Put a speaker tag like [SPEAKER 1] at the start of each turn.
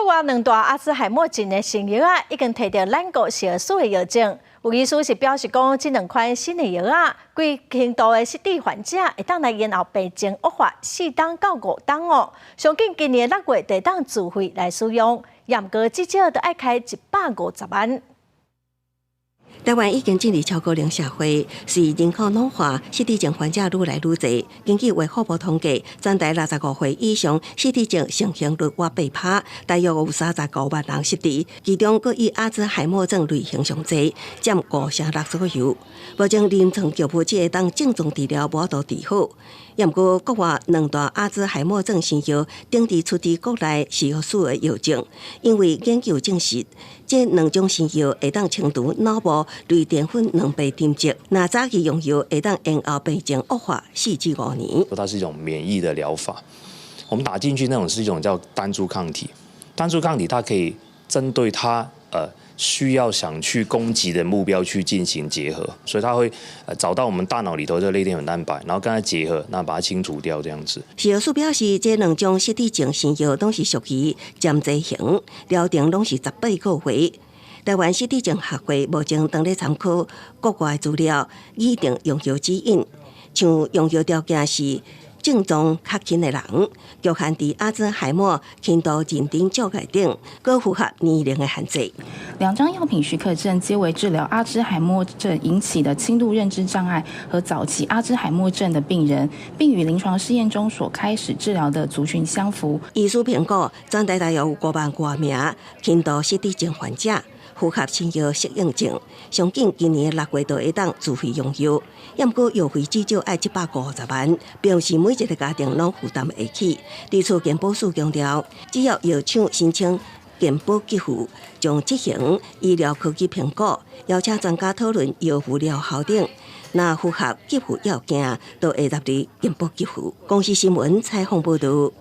[SPEAKER 1] 外兩大阿茲海默症的新藥仔，已經提著咱國食藥署的藥證。有醫師是表示講，這兩款新的藥仔，規輕度的失智患者會當來延後病情惡化4冬到5冬哦。上緊今年6月就會當自費來使用，毋過至少都愛開150萬。
[SPEAKER 2] 台灣已經進入超高齡社會，隨人口老化，失智症患者愈來愈濟。根據衛福部統計，全台65歲以上失智症盛行率倚8趴，大約有35萬人失智，其中閣以阿茲海默症類型上濟，佔5成6左右。目前臨床藥物只會當症狀治療，無法度治好。毋過國外兩大阿茲海默症新藥等佇出佇國內食藥署的藥證，因為研究證實，這兩種新藥會當清除腦部類澱粉蛋白沉積，若早期用藥會當延後病情惡化4至5年。
[SPEAKER 3] 它是一種免疫的療法，我們打進去那種是一種叫單株抗體，單株抗體它可以針對它需要想去攻擊的目標去進行結合，所以它會找到我們大腦裡頭這個類澱粉蛋白，然後跟它結合，那把它清除掉，這樣子。
[SPEAKER 2] 食藥署表示，這兩種失智症新藥攏是屬於針劑型，療程攏是18個月。台灣失智症學會目前當咧參考國外資料，擬定用藥指引，像用藥條件是症狀較輕的人，局限佇阿茲海默輕度認知障礙等，閣符合年齡的限制。
[SPEAKER 4] 兩張藥品許可證皆為治療阿茲海默症引起的輕度認知障礙和早期阿茲海默症的病人，並與臨床試驗中所開始治療的族群相符。
[SPEAKER 2] 醫師評估，全台大約有5萬外名輕度失智症患者，符合新藥適應症，上緊今年6月就會當自費用藥，毋過藥費至少愛150萬，並毋是每一個家庭攏負擔會起。對此，健保署強調，只要藥廠申請健保給付，將執行醫療科技評估，邀請專家討論藥物療效等，若符合給付要件，就會納入健保給付。公視新聞採訪報導。